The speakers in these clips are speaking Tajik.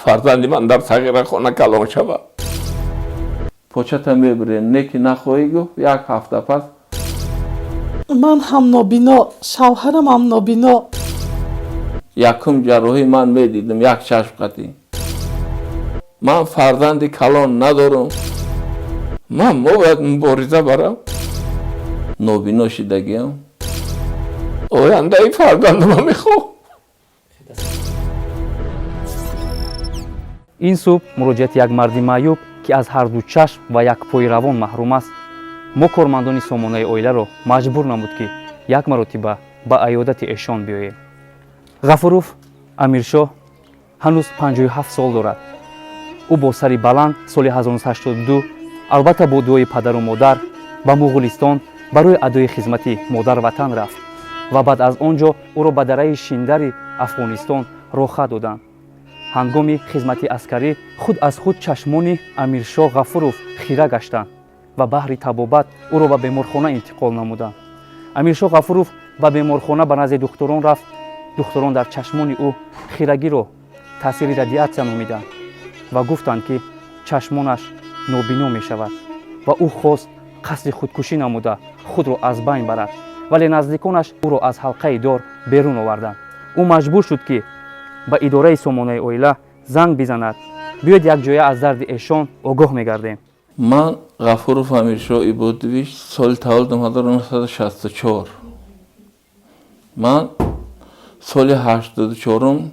Фарзанди ман дар сағирахона калон шавад. Почата мебурем, не ки нахоҳӣ, гуфт, як ҳафта пас. Ман ҳам нобино, шавҳарам ҳам нобино. Якум ҷарроҳӣ ман медидам як чашм қатӣ. Ман фарзанди калон надорам, ман бояд мубориза барам. Нобино шидагиам. Ояндаи фарзандама мехоҳам. Ин субҳ муроҷиати як марди маъюб, ки аз ҳарду чашм ва як пои равон маҳрум аст, мо кормандони сомонаи оиларо маҷбур намуд, ки як маротиба ба аёдати эшон биёем. Ғафуров Амиршоҳ ҳанӯз 57 сол дорад. Ӯ бо сари баланд соли 1982, албатта бо дуои падару модар, ба Муғулистон барои адои хизмати модар-ватан рафт ва баъд аз он ҷо ӯро ба дараи Шиндари Афғонистон роха доданд. Ҳангоми хизмати аскарӣ худ аз худ чашмони Амиршоҳ Ғафуров хира гаштанд ва баҳри табобат ӯро ба беморхона интиқол намуданд. Амиршоҳ Ғафуров ба беморхона ба назди духтурон рафт. Духтурон дар чашмони ӯ хирагиро таъсири радиатсия номиданд ва гуфтанд, ки чашмонаш нобино мешавад, ва ӯ хост қасди худкушӣ намуда худро аз байн барад, вале наздиконаш ӯро аз ҳалқаи дор берун оварданд. Ӯ маҷбур шуд, ки ба идораи сомонаи оила занг бизанад. Биёед, якҷоя аз дарди эшон огоҳ мегардем. Ман Ғафуров Амиршоҳ Ибодович, соли таваллудам 1964. Ман соли 84-ум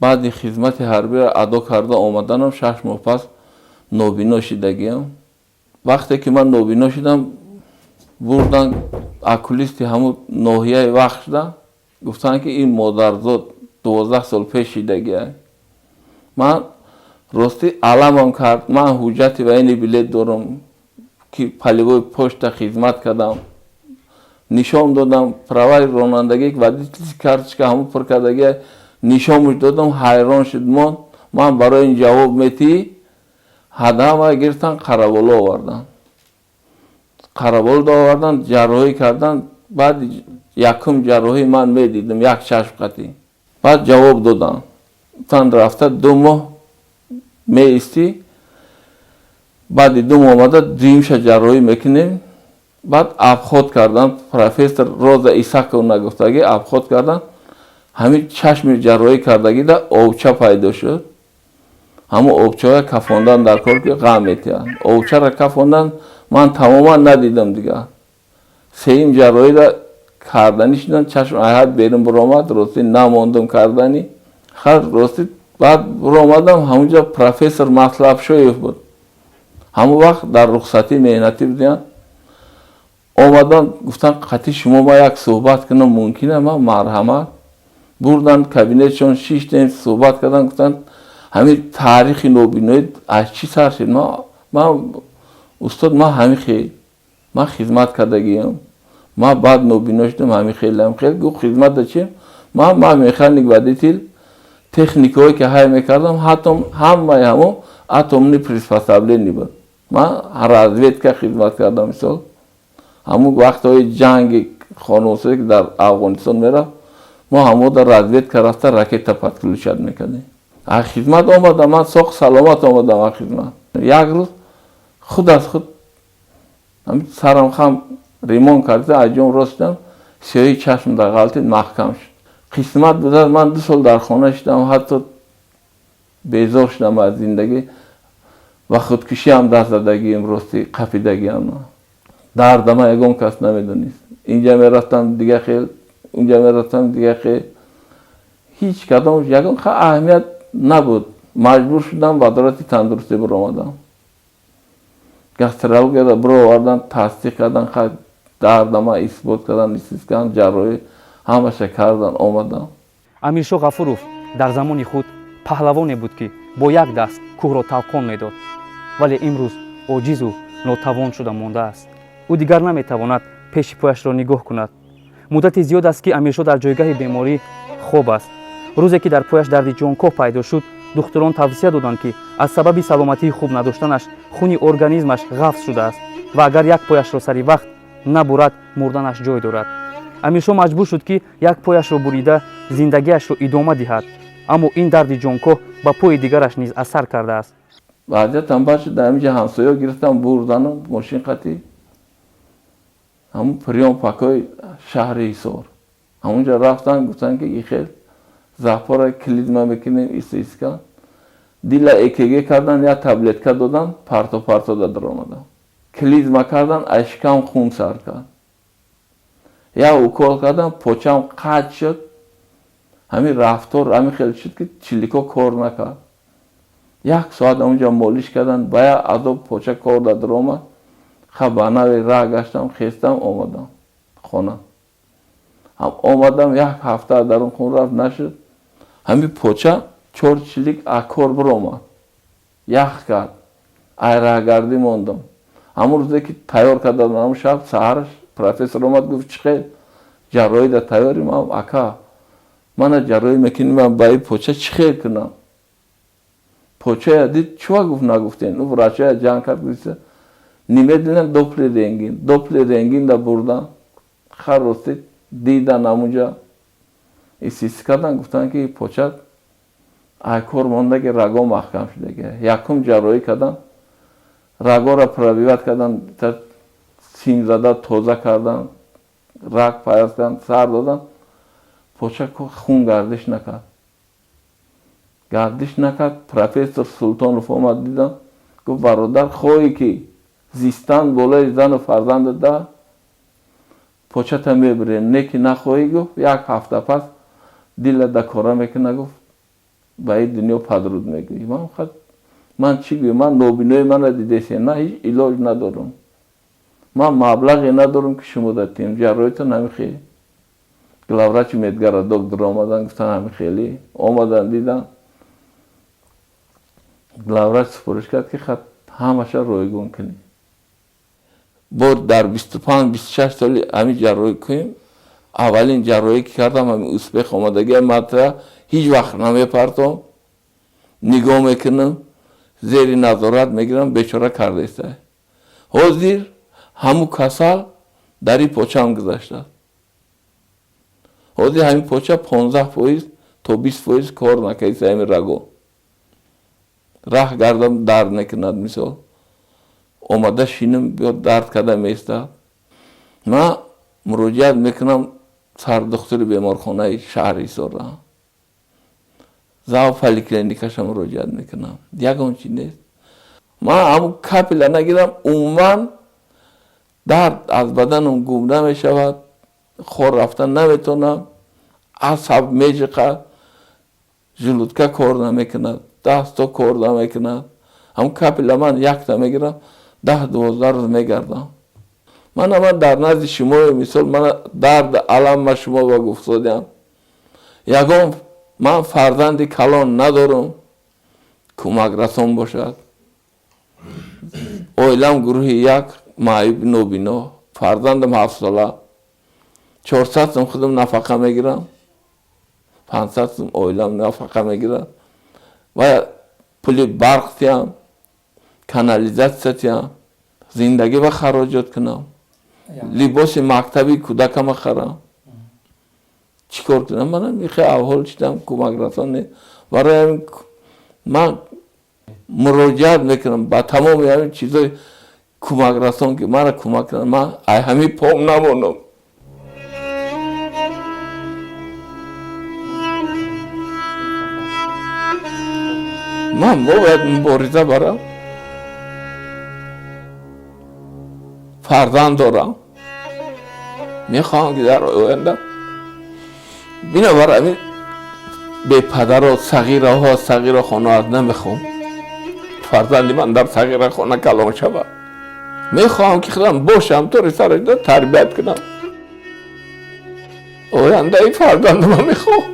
баъди хизмати ҳарбиро адо карда омаданам, 6 моҳ пас нобино шидагиам. Вақте ки ман нобино шудам, бурдан окулисти ҳамун ноҳияи вақт шуда, гуфтанд, ки ин модарзод 12 сол пеш шидагия. Ман ростӣ аламам кард. Ман ҳуҷҷати военный билет дорам, ки полевой почта хизмат кардам, нишон додам. Праваи ронандагӣ, водительский карточка, ҳамун пур кардагия нишонаш додам. Ҳайрон шуд, монд. Ман барои ин ҷавоб метиҳӣ? Ҳадама гирифтан, Қараболо овардан. Қараболо овардан, ҷарроҳӣ кардан. Баъди якум ҷарроҳӣ ман медидам як чашм қатӣ. Баъд ҷавоб додам, гуфтанд, рафта 2 моҳ меистӣ, баъди 2 моҳ омада дуюмша ҷарроҳӣ мекунем. Баъд обход кардан, профессор Роза Исаковна гуфтагӣ, обход кардан. Ҳамин чашми ҷарроҳӣ кардагида овча пайдо шуд. Ҳамун обчаҳоя кафондан дар кор, ки ғам метиҳанд. Овчаро кафондан, ман тамоман надидам дигар. Сеюм ҷарроҳиро карданӣ шудан, чашм айҳад берун биромад. Ростӣ, намондум карданӣ хар, ростӣ. Баъд биромадам, ҳамунҷа профессор Матлабшоев буд, ҳамон вақт дар рухсатии меҳнатӣ будиянд. Омадан, гуфтан, қати шумо ма як суҳбат кунам мумкина? Ман марҳамат. Бурдан кабинетшон, шиштем, суҳбат кардан. Гуфтанд, ҳамин таърихи нобиноӣ аз чӣ сар шуд? Ман, устод, ман ҳамин хел, ман хизмат кардагиам, ман баъд нобино шудам, ҳамин хел, ҳамин хел. Гуфт, хизмата чи? Ман механик водитель, техникаҳое ки ҳай мекардам, ҳатто ҳамаи ҳамо атомный приспособление буд. Ман разведка хизмат кардам, мисол, ҳамун вақтҳои ҷанги хонумсое, ки дар Афғонистон мерафт, мо ҳамода разведка рафта, ракета подключать мекардем. Аз хизмат омадам, ман соқ саломат омадам аз хизмат. Як рӯз худ аз худ сарам хам ремонт карда, аз ҷом рост шудам, сиёҳи чашм дар ғалтид, маҳкам шуд. Қисмат буда, ман 2 сол дар хона шудам, ҳатто безор шудам аз зиндагӣ ва худкушиам даст задагиам. Рости, қапидагиам. Дардама ягон кас намедонист. Инҷа мерафтам, дига хел, унҷа мерафтам, дига хел. Ҳеҷ кадом ягон аҳамият набуд. Маҷбур шудам, вазорати тандурустӣ биромадам, гастрологияро бировардан, тасдиқ кардан, дардама исбот кардан, истис кардан, ҷарроҳӣ ҳамаша кардан, омадам. Амиршоҳ Ғафуров дар замони худ паҳлавоне буд, ки бо як даст кӯҳро талқон медод, вале имрӯз оҷизу нотавон шуда мондааст. Ӯ дигар наметавонад пеши пояшро нигоҳ кунад. Муддати зиёд аст, ки Амиршоҳ дар ҷойгаҳи беморӣ хоб аст. Рӯзе ки дар пояш дарди ҷонкоҳ пайдо шуд, духтурон тавсия доданд, ки аз сабаби саломатии хуб надоштанаш хуни организмаш ғафз шудааст ва агар як пояшро сари вақт набурад, мурданаш ҷой дорад. Амиршоҳ маҷбур шуд, ки як пояшро бурида зиндагиашро идома диҳад, аммо ин дарди ҷонкоҳ Ба пои дигараш низ асар кардааст. Вазъиятам бад шуд, дар ҳаминҷа ҳамсоё гирифтам, бурдану мошин қатӣ ҳамун приём покой шаҳри Ҳисор. Ҳамунҷа рафтан, гуфтанд, ки ихел запора клизма мекунем, ис искан. Дила ЭКГ кардан, як таблетка додан, парто парто да даромадам. Клизма кардан, аз шикам хун сар кард. Як укол кардан, почам қатъ шуд. Ҳамин рафтор ҳамин хел шуд, ки чилико кор накард. Як соат ҳамунҷа молиш кардан, ба як азоб поча кор да даромад. Ха, ба нави раҳ гаштам, хестам, омадам хона. Ҳам омадам, як ҳафта дарун хун рафт, нашуд. Ҳамин поча чор чилик аз кор биромад, ях кард, ай раҳгардӣ мондам. Ҳамон рӯзе ки тайёр кардам, ҳамон шаб саҳараш профессор омад, гуфт: «Чӣ хел, ҷарроҳӣ да тайёрӣ?» Ман: «Ака, мана ҷарроҳӣ мекунӣ, ман ба ин поча чӣ хел кунам?» Почая дид, чува гуфт, нагуфтен. Ӯ врачая ҷанг кард, гуфт: «Немедленно доплер рентген». Доплер рентген да бурдан, хар ростид, дидан, ҳамунҷа исис кардан, гуфтанд, ки почат ай кор мондаги, раго маҳкам шудаги. Якум ҷарроҳӣ кардан, рагоро пробивать кардан, сим зада тоза кардан, раг пайваст кардан, сар додан. Поча хун гардиш накард, гардиш накард. Профессор Султонов омад, дидам, гуфт: «Бародар, хоҳӣ ки зистан болои зану фарзандат да, почата мебирем, не ки нахоҳӣ, гуфт, як ҳафта пас дила да кора мекуна, гуфт, ба ин дунё падруд мегӯӣ». Ман ман чӣ гӯям? Ман нобинои мана дидесе, на ҳеҷ илоҷ надорам, ман маблағе надорам, ки шумо датем ҷарроҳитон. Ҳами хел главврачи медгородок омадан, гуфтан, ҳами хеле омадан, дидан. Главврач супориш кард, ки хат ҳамаша ройгон кунӣ. Бор дар 25-26 соли ҳамин ҷарроҳӣ кунем, аввалин ҷарроҳӣ ки кардам, ҳамин успех омадагия. Матра ҳеҷ вақт намепартом, нигоҳ мекунам, зери назорат мегирам. Бечора кардаиста, ҳозир ҳамун касал дар ин почаам гузаштааст. Ҳозир ҳамин поча 15% то 20% кор накардиста. Ҳамин раго раҳ гардам, дард мекунад. Мисол, омада шинам, биё дард карда меистад. Ман муроҷиат мекунам сардухтури беморхонаи шаҳри Ҳисора, зав поликлиникаша муроҷиат мекунам, ягон чи нест. Ман ҳамун капля нагирам, умуман дард аз баданам гум намешавад, хор рафта наметавонам, асаб меҷиқад, желудка кор намекунад, дасто кор намекунад. Ҳамун капля ман якта мегирам, 10-12 рӯз мегардам. Мана ман дар назди шумо, мисол, мана дард алам ма шумо ба гуфтодиам. Ягон ман фарзанди калон надорам, кӯмакрасон бошад. Оилам гурӯҳи як, маъюб, нобино, фарзандам 7-сола. 400 сум худам нафақа мегирам, 500 сум оилам нафақа мегирад ва пули барқ тиям, канализатсия тиям, зиндагӣ ба хароҷот кунам, либоси мактаби кӯдакама харам, чӣ кор кунам? Манам ихе авҳол шидам, кӯмакрасон не. Барои ҳамин ман муроҷиат мекунам ба тамоми ҳамин чизои кӯмакрасон, ки мара кӯмак кунанд, ман ай ҳамин пом намонам. Ман бояд мубориза барам. Фарзанд дорам, мехоҳам, ки дар оянда бинобар ҳамин бепадаро, сағираҳо, сағира хонаат намехоҳам фарзанди ман дар сағира хона калон шавад. Мехоҳам, ки худам бошам, тори сарашда тарбият кунам. Ояндаи фарзандама мехоҳам.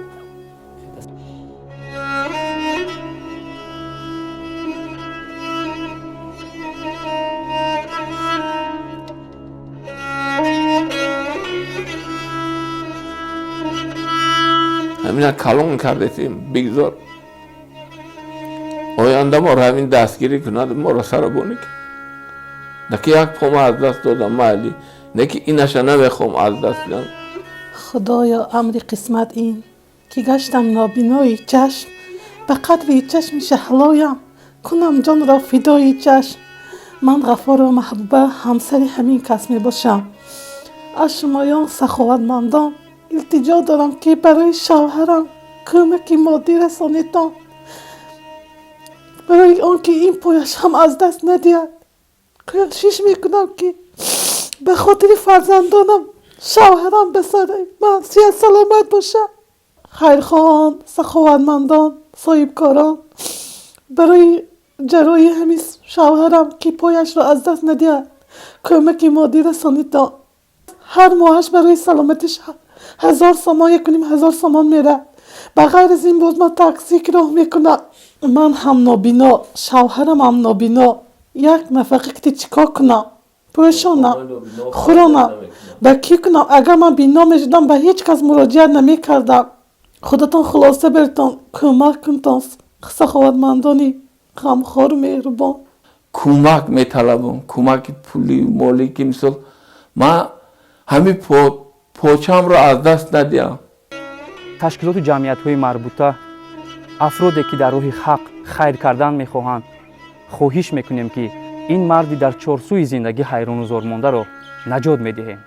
Ҳамина калон кардетим, бигзор оянда моро ҳамин дастгирӣ кунад, моро сарабонӣ. Наки як пома аз даст додам, майли, неки инаша намехоҳам аз даст дидам. Худоё, амри қисмат ин, ки гаштам нобинои чашм. Ба қадри чашми шаҳлоям кунам ҷонро фидои чашм. Ман Ғафорова Маҳбуба, ҳамсари ҳамин кас мебошам. Аз шумоён саховатмандон илтиҷо дорам, ки барои шавҳарам кӯмаки моддӣ расонедтон, барои он ки ин пояш ҳам аз даст надиҳад. Кӯшиш мекунам, ки ба хотири фарзандонам шавҳарам ба сари ман сиҳат саломат бошад. Хайрхоҳон, саховатмандон, соҳибкорон, барои ҷарроҳии ҳамин шавҳарам, ки пояшро аз даст надиҳад, кӯмаки моддӣ расонедтон. Ҳар моҳаш барои саломатиш 1000 сомон, 1500 сомон мерад. Ба ғайр аз ин, боз ман таксӣ кироҳ мекунам. Ман ҳам нобино, шавҳарам ҳам нобино. Як нафақа ки чӣ кор кунам? Пӯшонам, хӯронам, ба кӣ кунам? Агар ман бино мешудам, ба ҳеҷ кас муроҷиат намекардам. Худатон хулоса биртон, кӯмак кунтон, саховатмандони ғамхору меҳрубон. Кӯмак металабам, кӯмаки пулӣ, молӣ, ки мисол ман ҳамин почамро аз даст надиҳам. Ташкилоту ҷамъиятҳои марбута, афроде, ки дар роҳи ҳақ хайр кардан мехоҳанд, хоҳиш мекунем, ки ин марди дар чорсӯи зиндагӣ ҳайрону зормондаро наҷот медиҳем.